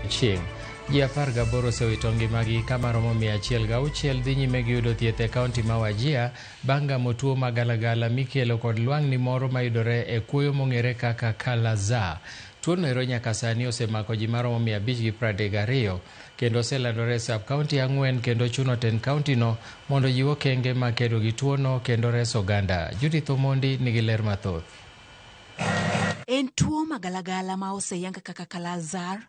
Chieng'. Ji 18 osewito ngimagi ka maromo 106 dhi nyime gi yudo thieth e kaunti ma Wajir bang' gamo tuo magalagala mikelo kod lwang'ni moro mayudore e kuoyo mong'ere kaka Kala-azar. Tuono ero nyaka sani osemako ji maromo 532 kendo oselandore e sub kaunti 4 kendo chuno tend kaunti no mondo ojiw okenge mag kedo gi tuono kendo reso oganda. Judith Omondi nigi ler mathoth. En tuo magalagala ma oseyang kaka Kala-azar,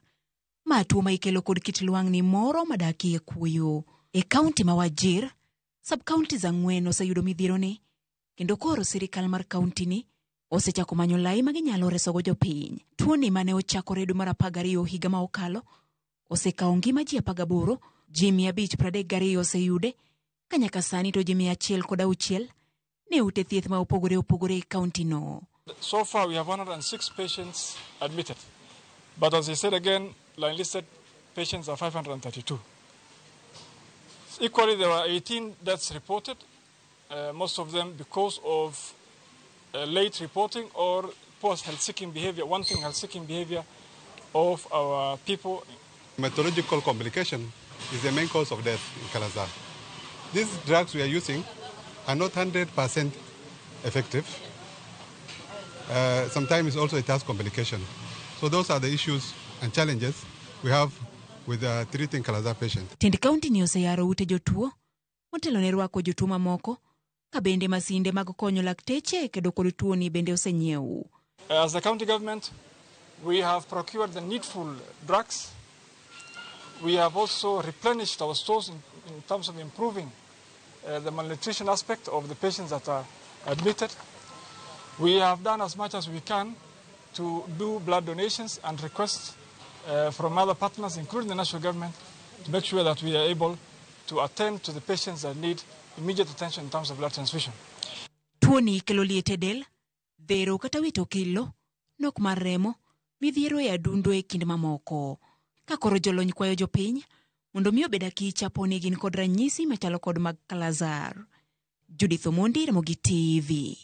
ma tuo ma ikelo kod kit lwang'ni moro madakie kuoyo. E kaunti ma Wajir, sub counties 4 oseyudo midhieroni kendo koro sirikal mar kaunti ni osechako manyo lai ma ginyalo resogo jopiny. Tuoni mane ochakore dwe mar 12 higa ma okalo osekawo ngima ji 18, ji 532 oseyude, ka nyaka sani to ji 106 ne ute thieth ma opogore opogore e kaunti no. So far we have 106 patients admitted, but as I said again, line listed patients are 532. Equally, there were 18 deaths reported, most of them because of late reporting or poor health-seeking behavior, wanting health-seeking behavior of our people. Hematological complication is the main cause of death in Kala-azar. These drugs we are using are not 100% effective. Sometimes also it has complication. So those are the issues and challenges we have with treating Kala-azar patients. Tend kaunti ni oseyaro ute jotuo motelo ne rwako jotuo mamoko, ka bende masinde mag konyo lakteche e kedo kod tuoni bende osenyiew. As the county government, we have procured the needful drugs. We have also replenished our stores in terms of improving the malnutrition aspect of the patients that are admitted. We have done as much as we can to do blood donations and requests from other partners, including the national government, to make sure that we are able to attend to the patients that need immediate attention in terms of blood transfusion. Tuoni kelo liet e del, dhero kata wito kilo, nok mar remo, midhiero e adundo e kind mamoko. Ka koro jolony kwayo jopiny mondo mi obed akicha po ni gin kod ranyisi machalo kod mag Kala-azar. Judith Omondi, Ramogi TV.